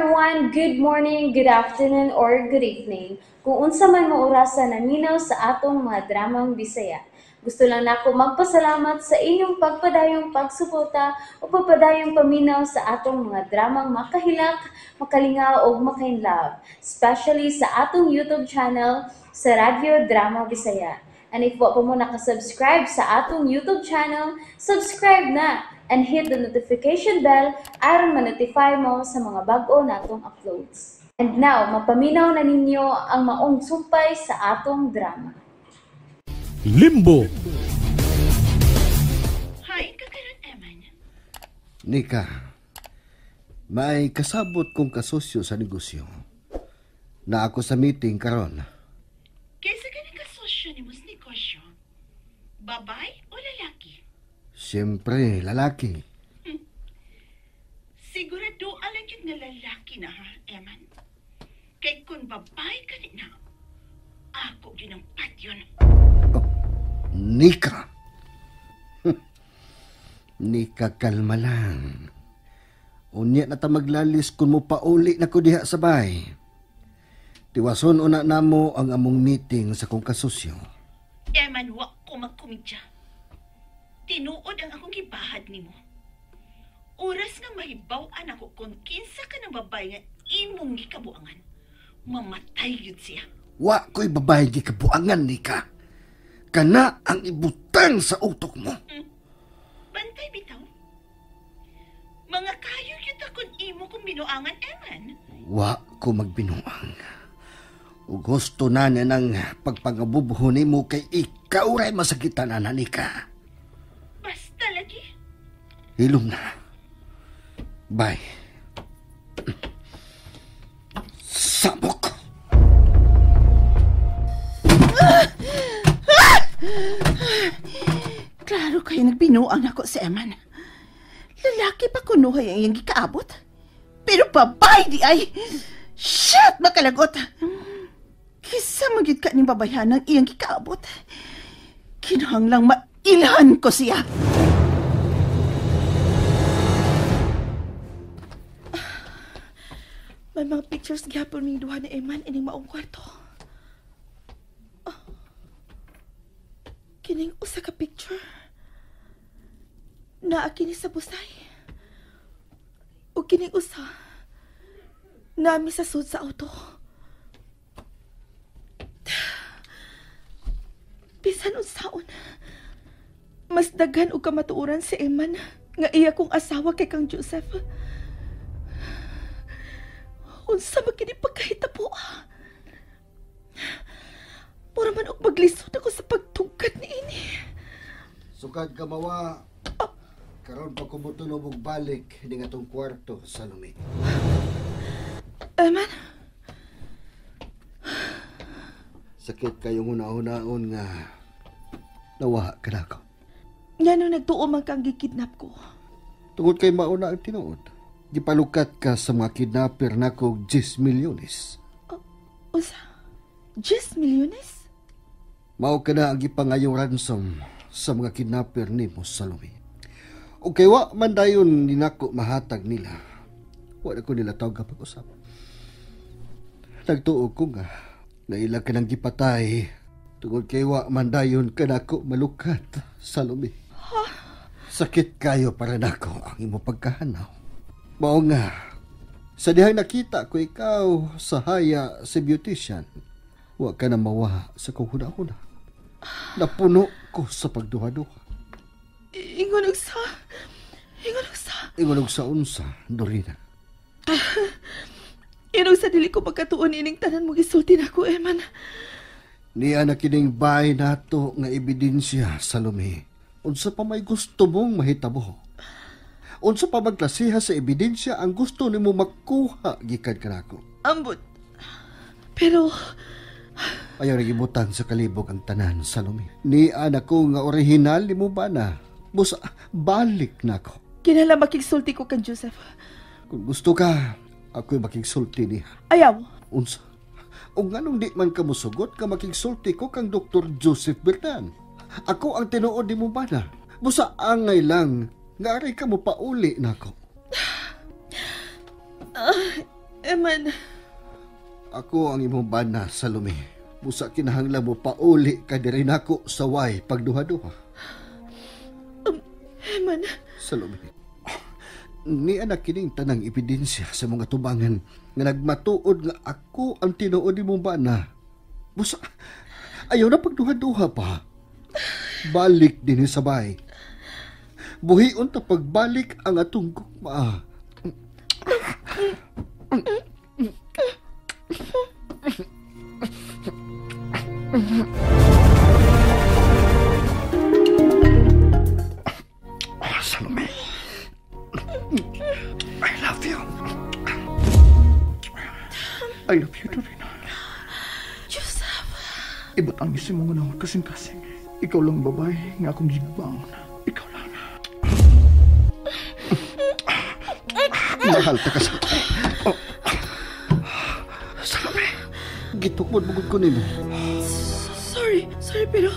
Everyone! Good morning, good afternoon, or good evening. Kung unsa man mo orasa naminaw sa atong mga dramang Bisaya. Gusto lang nako magpasalamat sa inyong pagpadayong pagsuporta o pagpadayong paminaw sa atong mga dramang makahilak, makalingaw o makainlove, especially sa atong YouTube channel sa Radyo Drama Bisaya. And if wa pa mo nakasubscribe sa atong YouTube channel, subscribe na and hit the notification bell aron ma-notify mo sa mga bag-o natong uploads. And now, mapaminaw na ninyo ang maong sumpay sa atong drama. Limbo. Hain ka karon, Eman. Nika, may kasabot kong kasosyo sa negosyo. Na ako sa meeting karon. Kaysa ka ng kasosyo ni mo sa negosyo, babae o lalaki? Siyempre, lalaki. Sigurado alang yun nga lalaki na ha, Eman. Kay kung babae ka ni na, ako yun ang patyon. Nika! Nika, kalma lang. Unya na ta maglalis kung mo pauli na ko diha sa bay. Tiwason una namo ang among meeting sa kong kasosyo. Eman, wa ko magkumidya. Tinuod ang akong gibahad nimo. Oras nga mahibaw-an ako kung kinsa ka ng babae nga imong gikabuangan, mamatay yun siya. Wa ko'y babae gikabuangan, Nika. Kana ang ibutang sa utok mo. Bantay bitaw. Mga kayo yun akong imo kung binuangan, Eman. Wa ko magbinuang. O gusto na niya ng pagpangabubuho nimo kay ikaw ray masakitan na Nika. Basta lagi. Hilom na. Bye. Samok! Klaro kayo nagbinuang ako si Eman. Lalaki pa kunuhay ang iyang gikaabot. Pero babae di ay. Shit! Makalagot! Kisa magyud ka ni babayhan ang iyang gikaabot. Kinahanglang mailhan ko siya. May mga pictures gihapon ming duha ni Eman ining maong kwarto. Oh. Kining usa ka picture. Naa kini sa busay. O kining usa nami sa sud sa auto. Bisan unsaon, mas daghan og kamatuoran si Eman nga iya kong asawa kay kang Joseph. Unsa man kini pagkahitabo? Mura man og maglisod ako sa pagtugkad ni ini. Sukad ka mawa. Karon pa kumutunog og balik ning atong kwarto sa lumi. Eman, Sakit kayong una-unaon nga nawaha ka na ako. Ngano nagtuo man kang gikidnap ko? Tungod kay mauna ang tinuod. Gipalukat ka sa mga kidnapper nako og 10 milyones. Unsa? 10 milyones? Mao ka na ang gipangayong ransom sa mga kidnapper nimo sa lumi. O kay wa man dayon ni nako mahatag nila. Wa na ko nila tawag pag-usap. Nagtuo ko nga naila ka nang gipatay tungod kay wa man dayon ka nako malukat sa lumi. Sakit kayo para nako ang imo pagkahanaw. Mao nga sa dihang nakita ko ikaw sa haya si beautician, wa ka na mawa sa kong huna-huna. Napuno ko sa pagduha-duha. Ingon og sa. Ingon og sa. Ingon og sa unsa, Dorina. Ingon sa dili ko magkatuon ining tanan mo gisulti nako, Eman. Niya na kining bahay nato nga ebidensya sa lumi. Unsa pa may gusto mong mahitabo? Unsa pa magklasiha sa ebidensya ang gusto nimo makuha gikan kanako? Ambot. Pero ayaw nagibutang sa kalibog ang tanan sa lumi. Niya na ko nga orihinal nimo ba na? Busa balik nako. Kinahanglan makigsulti ko kang Joseph. Kung gusto ka, ako'y makigsulti niya. Ayaw. Unsa? O nganong di man ka mosugot ka makigsulti ko kang Dr. Joseph Bertan? Ako ang tinuod ni mo ba na? Busa angay lang, nga aray ka mo pauli nako. Eman. Ako ang imong bana, Salome. Busa kinahanglan mo pauli ka diri nako sa way pagduha-duha. Eman. Salome. Niya na kining tanang ebidensya sa mga tubangan nga nagmatuod nga ako ang tinuod nimong bana. Busa, ayaw na pagduha-duha pa. Balik din sa bay. Buhion ta pagbalik ang atong gugma. Oh, Salome. I love you. I love you, Dorina. Joseph. Ibot ang isip mong unahon kasing-kasing. Ikaw lang babae nga akong gigbaon. Ikaw lang. Mahal ta ka sa... Oh. Salome, gitukod bugod ko nimo. Sorry, sorry pero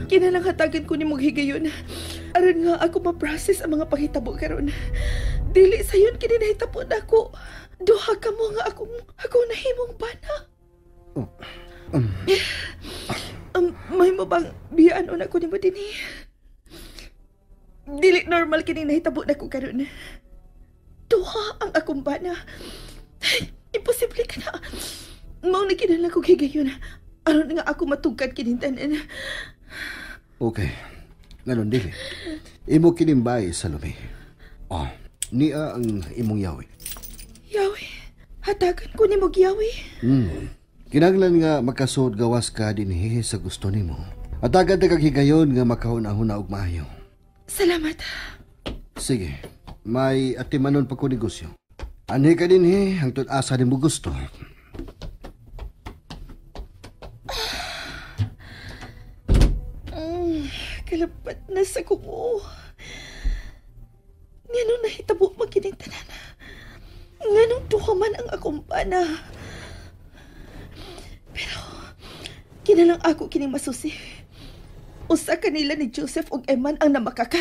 kinalang hatagan ko ni mong higayon. Aron nga ako ma-process ang mga panghitabo karon. Dili sayon kini nahitabo nako. Duha ka mo nga akong nahimong bana. Oh. May mo bang biyaan una ko nimo dinhi? Dili normal kini nahitabo nako karon. Duha ang akong bana. Ay, imposible ka na. Mao na kinahanglan kog higayon. Aron nga ako matugkad kining tanan. Okay. Nganon dili. Imo kinimbay, Salome. Oh, niya ang imong yawi. Yawi? Hatagan ko nimo yawi. Kinahanglan nga makasuod gawas ka dinhi sa gusto nimo. Hatagan ta kag higayon nga makahuna-huna og maayo. Salamat. Sige. May atimanon pa ko negosyo. Anhi ka dinhi hangtod asa nimo gusto. Kalapat na sa kuko. Nganong nahitabo makining tanan? Nganong duha man ang akong bana? Pero kinalang ako kining masusi. Usa kanila ni Joseph ug Eman ang namakaka.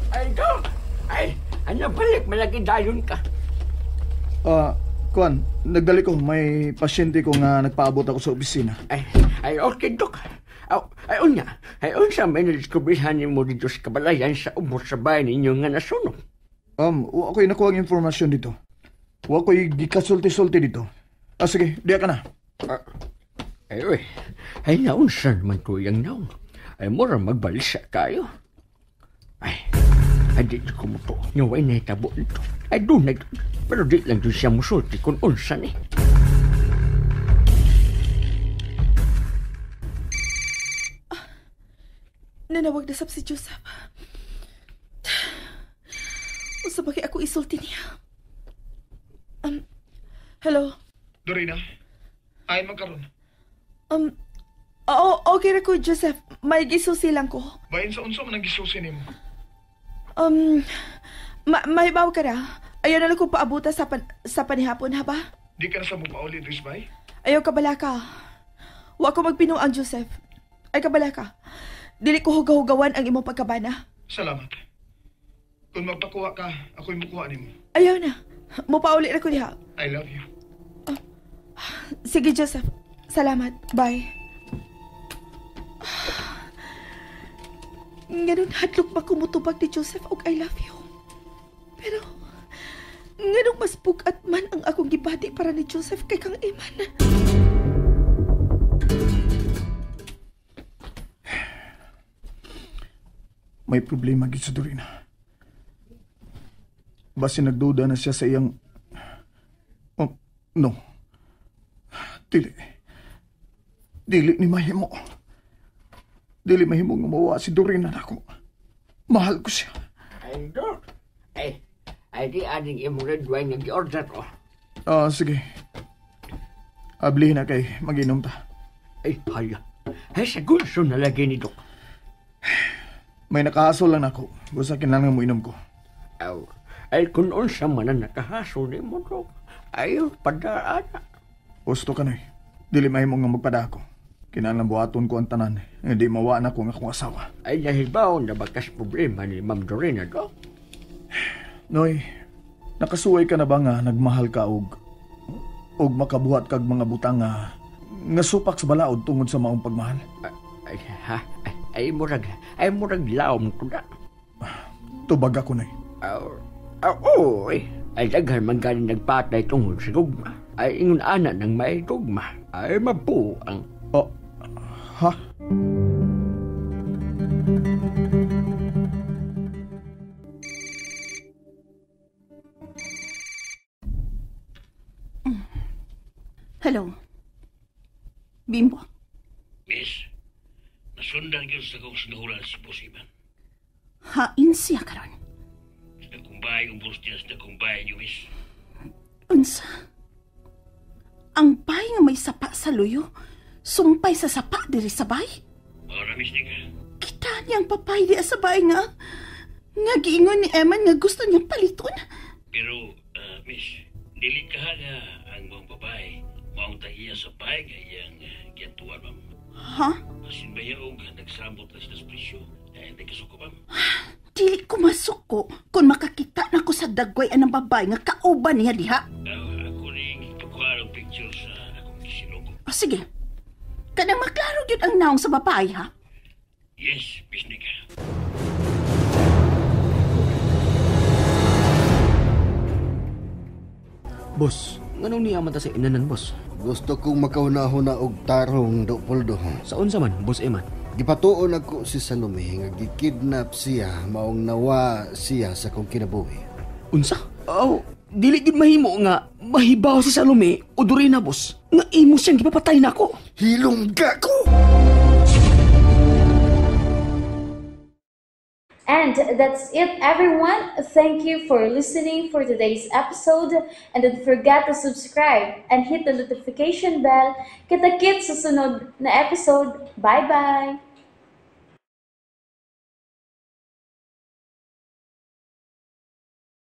Ay, Dok! Ay, ano balik? Malagi dayon ka. Kuan, nagdali ko. May pasyente ko nga nagpaabot ako sa opisina. Ay, okay, Dok. Ay, unya. Ay, unsa may nadiskubrihan mo dito sa kabalayan sa ubos sa bahay ninyo nga nasunog? Wa ko'y nakuha ang informasyon dito. Wa ko'y gikasulti-sulti dito. Ah, sige, diya ka na. Ay, uy. Ay, naunsa naman ko yung naong. Ay, mura magbalisa kayo. Ay, di ko mo to. Naway na itabo nito. Ay, doon na. Pero di lang doon siya musulti kung unsa ni. Nanawag na sab si Joseph. Unsa ba kay ako isulti niya? Hello? Dorina, ayon man karon. Oo, okay ra ko, Joseph. May gisusi lang ko. Bahin sa unsa man ang gisusi nimo? Mahibaw ka na. Ayaw na lang kong paabuta sa panihapon, ha ba? Di ka na sa mupauli, Drisbay? Ayaw kabala ka. Wa ko magpinuang, Joseph. Ay kabala ka. Dili ko hugaw-hugawan ang imong pagkabana. Salamat. Kung magpakuha ka, ako'y mukuha nimo. Ayaw na. Mupauli na ko diha. I love you. Sige, Joseph. Salamat. Bye. Nganon hadlok ba kumutubag ni Joseph og I love you? Pero, nganong mas bugat man ang akong gibati para ni Joseph kay kang Eman? May problema gid sa Dorina. Basi nagduda na siya sa iyang... Oh, no. Dili. Dili ni mahimo. Dili mahimo nga mawa si Dorina nako. Mahal ko siya. Ay, Dok. Ay, di aning imong red wine nga gi-order ko. Sige. Ablihin na kay mag-inom ta. Ay, haya. Ay, sa gunso na lagi ni Dok. May nakahasol lang nako. Gusto kinahanglan mo inom ko. Aw, ay kung unsa man ang nakahaso ni mo, Dok. Ayaw, padaan. Gusto ka na eh. Dili mahimo nga magpada ako. Kinahanglan buhaton ko ang tanan. Hindi mawa na ko ang akong asawa. Ay nahibaw na bakas problema ni Ma'am Dorina, Dok. Noy, nakasuway ka na ba nga nagmahal ka og makabuhat kag mga butang nga supak sa balaod tungod sa maong pagmahal? Ay, ha? Ay murag laom ko na. Tubag ako, Noy. Oo, eh. Ay daghan man galing nagpatay tungod sa gugma. Ay ingon ana ng may gugma. Ay mabuang. Oh, ha? Hello. Bimbo. Miss, nasundan yun sa kong sinuhulan si Boss Ivan. Hain siya karon. Sa kumbay, ang boss niya sa kumbay niyo, miss. Unsa? Ang bay nga may sapa sa luyo, sumpay sa sapa diri sa bay? Mao na, miss Nika. Kita niyang papay di sa bay nga. Nga giingon ni Eman nga gusto niyang paliton. Pero, miss, dili ka nga ang mga babae. Maong tahiya sa bay nga iyang giatuan, ma'am. Ha? Masin ba yaog nagsamot na sila sa presyo? Eh, nagkasuko, ma'am. Dili ko masuko kung makakita na ko sa dagway anang babae nga kauban niya diha. Ako rin ipagkuha ng picture sa akong kisinugo. O sige. Kanang maklaro gyud ang naong sa babae, ha? Yes, Miss Nika. Boss, nganong niya man ta sa inanan, boss? Gusto kong makahuna-huna og tarong, Dopoldo. Sa unsa man, Boss Eman? Gipatuon ako si Salome nga gikidnap siya maong nawa siya sa kong kinabuhi. Unsa? Oh, dili gid mahimo nga mahibaw si Salome o Dorina, boss. Nga imo siyang gipapatay nako. Hilongga ko! And that's it, everyone. Thank you for listening for today's episode. And don't forget to subscribe and hit the notification bell. Kita-kits sa sunod na episode. Bye-bye!